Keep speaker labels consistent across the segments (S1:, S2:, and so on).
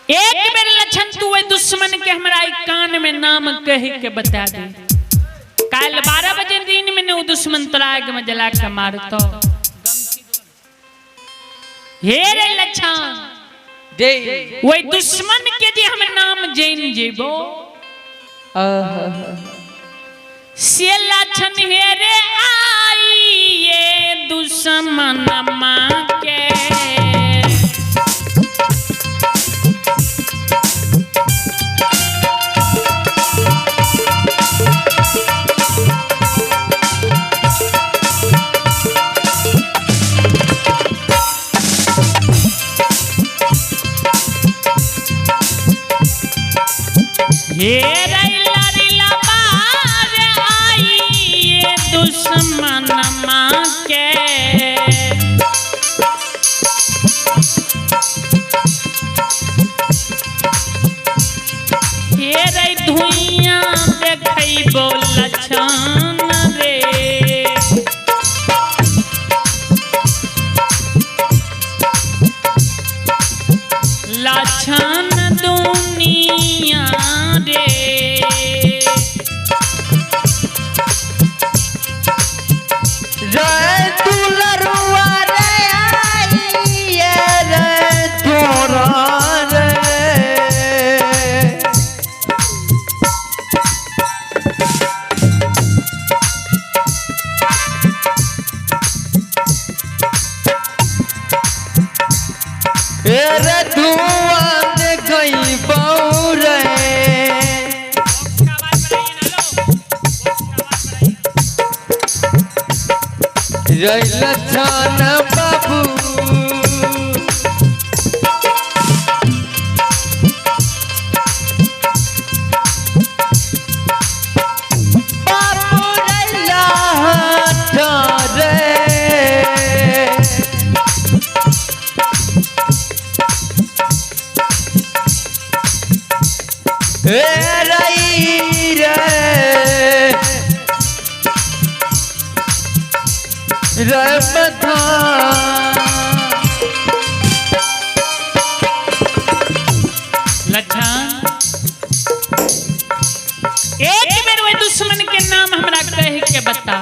S1: एक बेर लक्षण तू ओहि दुश्मन के हमरा ई कान में नाम कह के बता दे। काल 12 बजे दिन में ने वो दुश्मन तोरा आग में जला के मारतो। हे रे लक्षण,
S2: दे
S1: वही दुश्मन के जे हम नाम जान जेबो से लक्षण हे रे आई ये दुश्मन माँ के। हे रैला रैला बार आई ये दुश्मन माँ के। हे रे धुइया देखैबो लक्षण रे। लक्षण दुनिया रे।
S2: रे दुलरुआ रे आई रे तोरा रे। रे धुआं देखई बऊ रे। रे लक्षण बाबू बाबू रैला हाथ रे। हे रई रे रे बधा।
S1: लक्षण एक बेर वही दुश्मन के नाम हमरा कह के बता।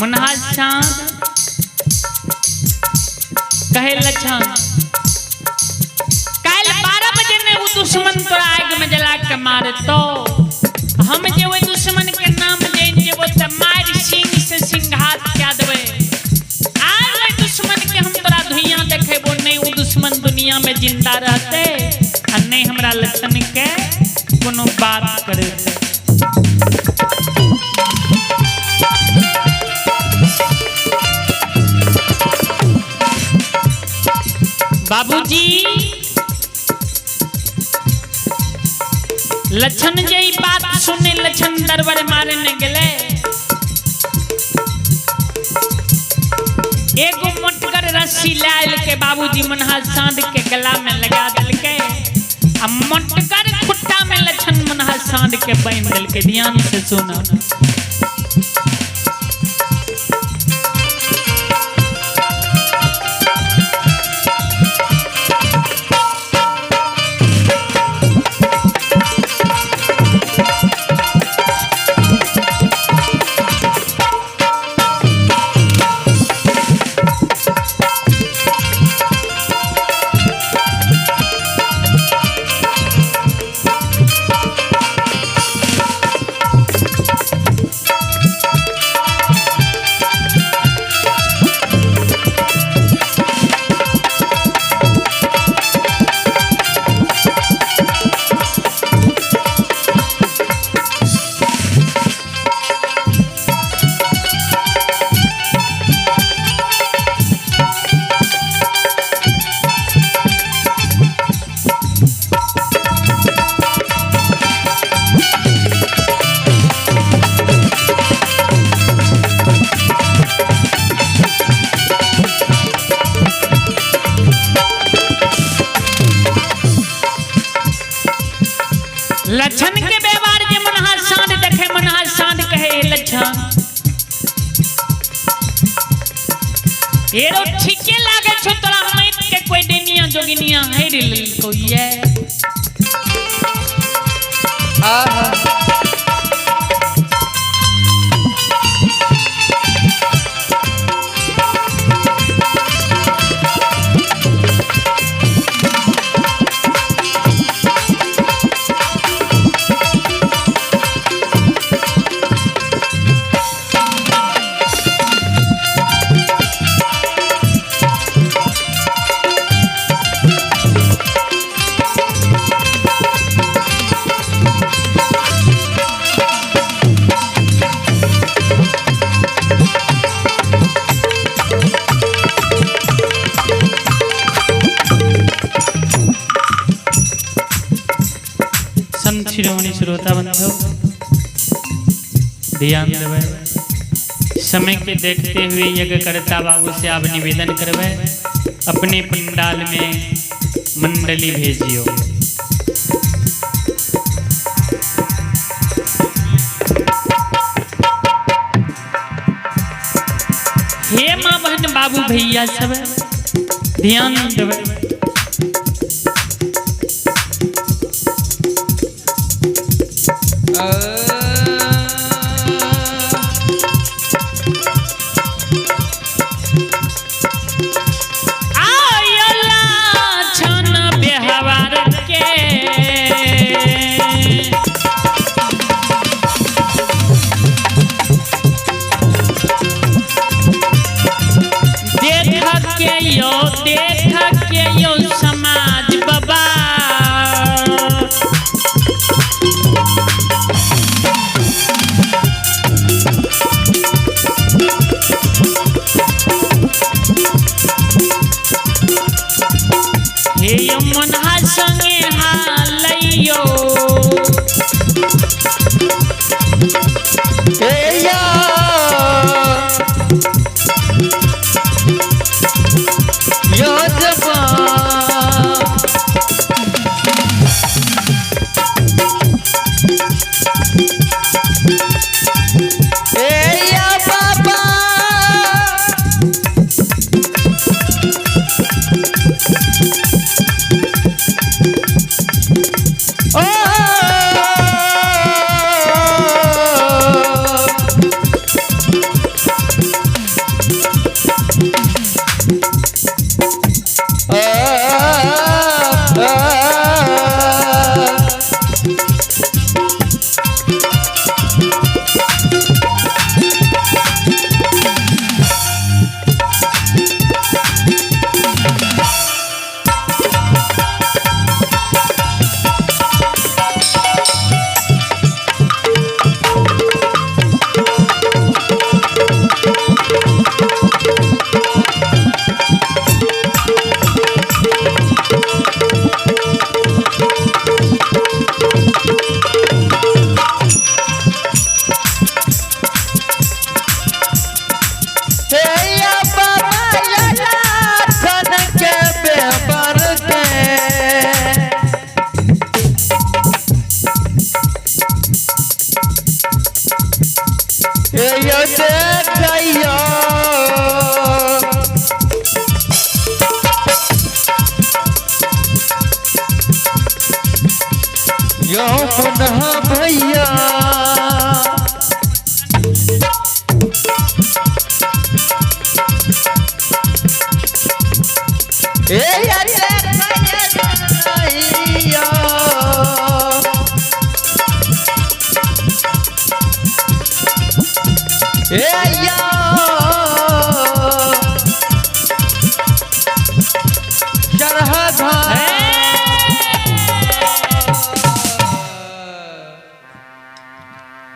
S1: मुन्हा चांद कहे लक्षण काल 12 बजे ने वो दुश्मन तोरा आग में जला के मारे तो हम जे वही दुश्मन के नाम जान जेबो त मार सिंह से सिंघात क्या देबे। आर वही दुश्मन के हम तोरा धुइया देखेबो नहीं, वो दुश्मन दुनिया में जिंदा रहते आ नहीं हमरा लक्षण के कोनो बात करे। बाबूजी लक्षण जे ई बात सुने लक्षण दरबार मारे ने गेले। एगो मोटगर रस्सी लायल के बाबूजी मुन्हा चांद के गला में लगा देलके आ मोटगर खुट्टा में लक्षण मुन्हा चांद के बांध देलके। ध्यान से सुना। लक्षण के व्यवहार जे मनहा साँझ देखे मनहा साँझ कहे हे लक्षण एरो ठीके लागे छो तोरा मैत के कोई डेनिया जोगिनिया हेर लेल। लेलको ये।
S2: आहा
S1: संत शिरोमणि श्रोता बंधु ध्यान देवे, समय के देखते हुए यज्ञकर्ता बाबू से आप निवेदन करवे अपने पंडाल में मंडली भेजियो। हे माँ बहन बाबू भैया सब ध्यान देवे। आयला छन व्यवहार के देख के यो, देख के यो समाज बाबा हे यो मनहा संगे हालैयो।
S2: ए या यो जवान ए या बाबा ओ यो पुनः भैया ए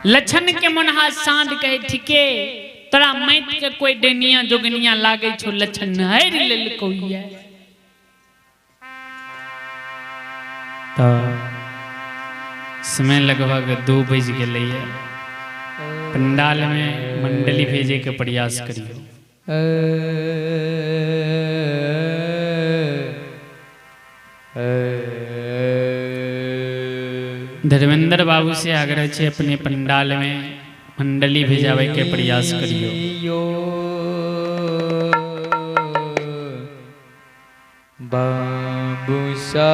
S1: लछन के मनहा साँझ कहे ठीके तोरा मैत के कोई डेनिया जोगनिया लागे छो लछन हर लेलको ये। तो समय लगभग 2 बज गेलै। पंडाल में मंडली भेजे के प्रयास करियो। धर्मेंद्र बाबू से आग्रह छे अपने पंडाल में मंडली भेजावे के प्रयास करियो।
S2: भूषा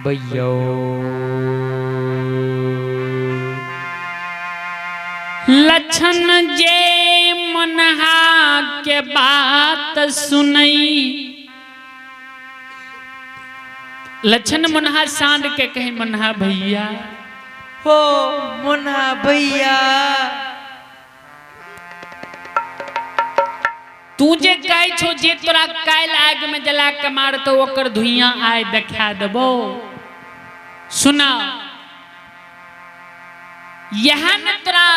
S2: भैया।
S1: लक्षण जे मनहा के बात सुनई, लक्षण मनहा सांड के कहे मनहा भैया,
S2: हो मुन्ना भैया,
S1: तू जे कहै छो जे तोरा काल्हि आग में जला के मारतो ओकर धुइयां आय देखा देबो। सुना, यह न तोरा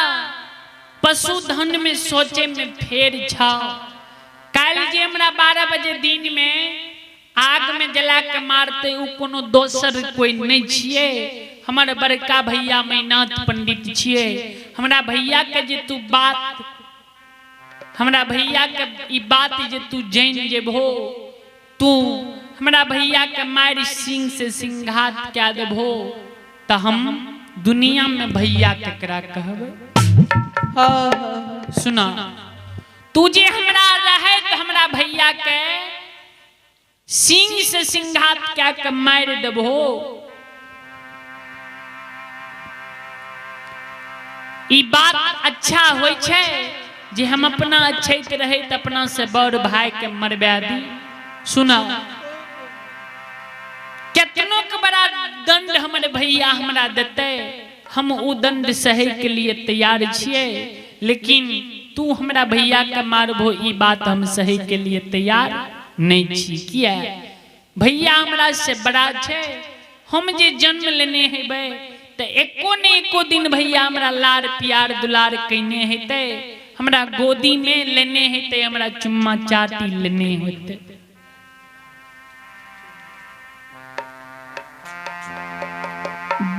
S1: पशुधन में सोचे में फेर छा। काल्हि जे हमरा 12 बजे दिन में आग में जला के मारते उ कोनो दोसर कोई नहीं छिए, हमर बड़का भैया मैनाथ पंडित छिए। हमरा भैया के जे तू बात, हमरा भैया के ई बात जे तू जान जेबहो, तू हमरा भैया के मारि सिंह से सिंघात क्या देबहो, त हम दुनिया में भैया केकरा कहबै। सुना, तू जे हमरा रहे त हमरा भैया के सिंह से सिंघात क्या के मारि देबहो, ई बात अच्छा होइ छै जे हम अपना अछैत रहैत अपना से बड़ भाई के मरबा दी। सुना, केतनो के बड़ा दंड हमर भैया हमरा देते, हम उ दंड सहे के लिए तैयार छिए, लेकिन तू हमरा भैया के मारबो ई बात हम सहे के लिए तैयार नहीं छी। किया? भैया हमरा से बड़ा छै, हम जे जन्म लेने हेबै त एको ने एको दिन भैया हमरा लार प्यार दुलार कयने हेतै, हमरा गोदी में लेने हेतै, हमरा चुम्मा चाटी लेने होतै।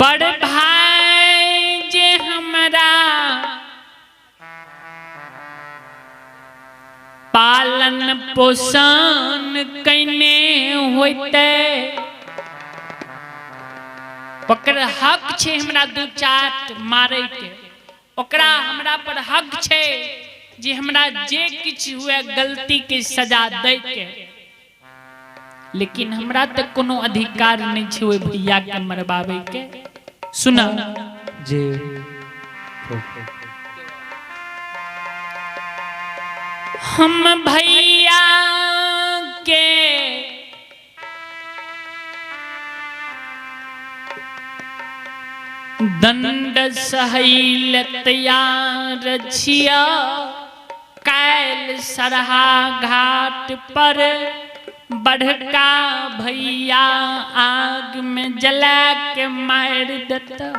S1: बड़ भाई जे हमरा पालन पोषण कयने होतै, ओकर हक छै हमरा दू चाट मारे के, ओकरा हमरा पर हक छै जे हमरा जे किछु हुए गलती के सजा दै के, लेकिन हमरा तऽ कोनो अधिकार नहीं छै ओहि भैया के मरबाबै के। सुना
S2: जे
S1: हम भैया के दंड सहैल तैयार छिया, काल्हि सरहा घाट पर बड़का भैया आग में जला के मारि देता।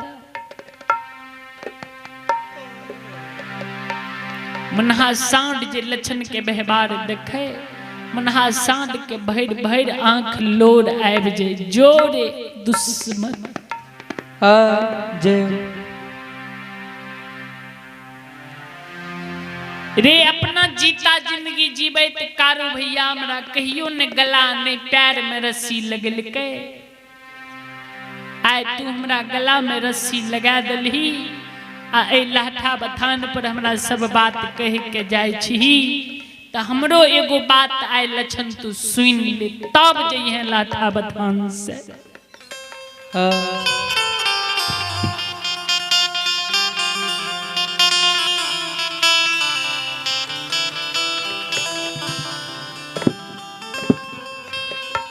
S1: मनहा सांड जे लक्षण के व्यवहार देखे, मनहा सांड के भरि भरि आंख लोर आबि जाय, जोरे दुश्मन।
S2: जे
S1: रे अपना जीता जिंदगी जीबैत कारू भैया हमरा कहियो ने गला ने पैर में रस्सी लगलकै, आइ तू हमरा गला में रस्सी लगा देलही आ एहि लहठा बथान पर हमरा सब बात कह के जाइ छही, त हमरो एगो बात आइ लक्षण तू सुनि ले तब जइहे लहठा बथान से।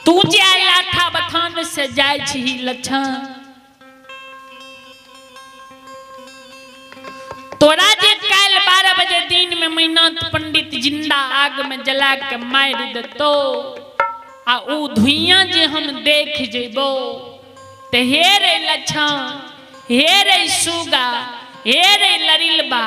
S1: तू जे आइ लाठा बथान से जाइ छही लक्षण, तोरा जे काल्हि 12 बजे दिन में मैनाथ पंडित जिंदा आग में जला के मारि देतो आ उ धुइयां जे हम देख जेबो त हे रे लक्षण, हे रे सुगा, हे रे लरिलबा,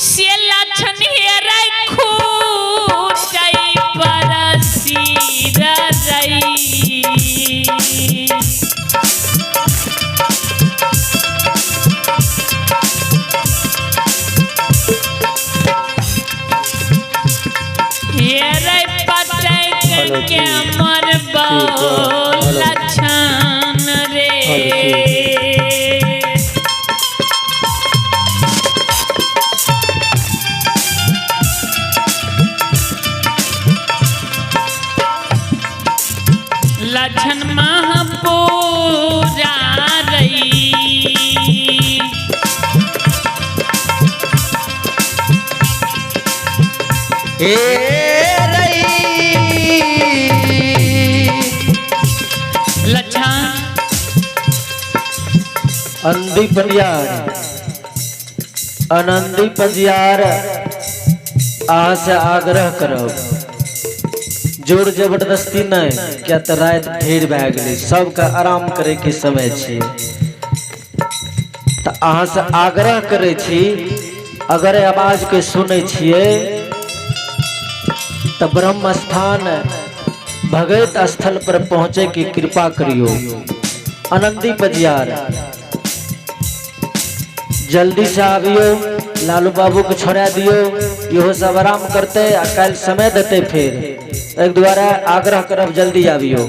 S1: से लक्षण हे रे खूटै पर सिर रई। हे रे पटक के मरबो लक्षण रे।
S3: हे रई।
S1: लच्छन
S3: अंधी पंजियार, आनंदी पंजियार, अहाँ से आग्रह करब, जोर जबरदस्ती नहीं, क्या तऽ राति ढेर भए गेलै, सबके आराम करे के समय छै। तऽ अहाँ से आग्रह करै छी, अगर आवाज के सुनै छियै तऽ ब्रह्म स्थान भगत स्थल पर पहुँचे के कृपा करियो। आनंदी पजियार जल्दी से आबियो, लालू बाबू के छोड़ा दियो, इहो सब आराम करते आ काल्हि समय देते फिर। एक द्वारा आग्रह करब जल्दी आबियो।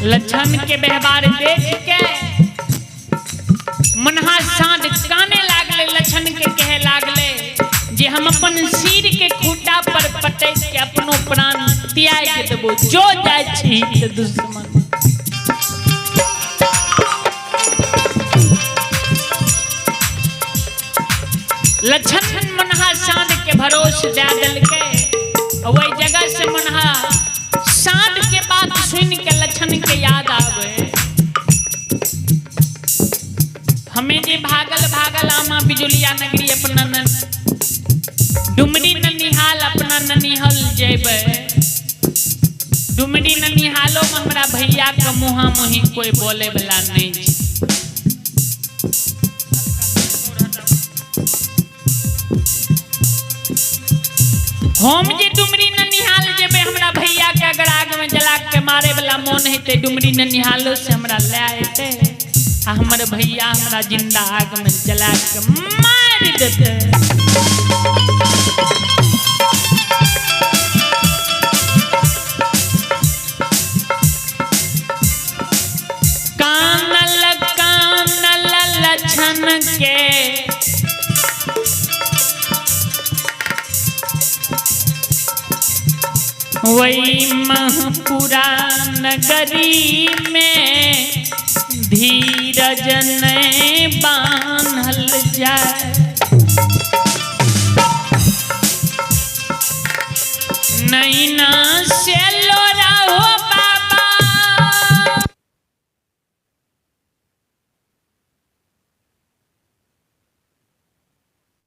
S1: लक्षण के व्यवहार देख के मनहा साँझ काने लागले, लक्षण के कहे लागले जे हम अपन सिर के खूंटा पर पटक के अपनो प्राण त्याग देबो, जो जाय छी ते दुश्मन। लक्षण मनहा साँझ के भरोस दे देलकै। वही जगह से मनहा साँझ के बात सुन के लक्षण के याद आवे, हमें जे भागल भागल आमा बिजुलिया नगरी अपना न डुमरी ननिहाल अपना ननिहल जेबै, डुमरी ननिहालो में हमरा भैया के मुहा मुही कोई बोले वाला नहीं छै। हम जे डुमरी ननिहाल जेबै, हमरा भैया के अगर आग में जला के मारे वाला मोन हेतै, डुमरी ननिहालो से हमरा लए एतै आ हमर भैया हमरा जिंदा आग में जला के मारि देतै। कानल कानल लक्षण के वही महपुरा नगरी में धीरज ने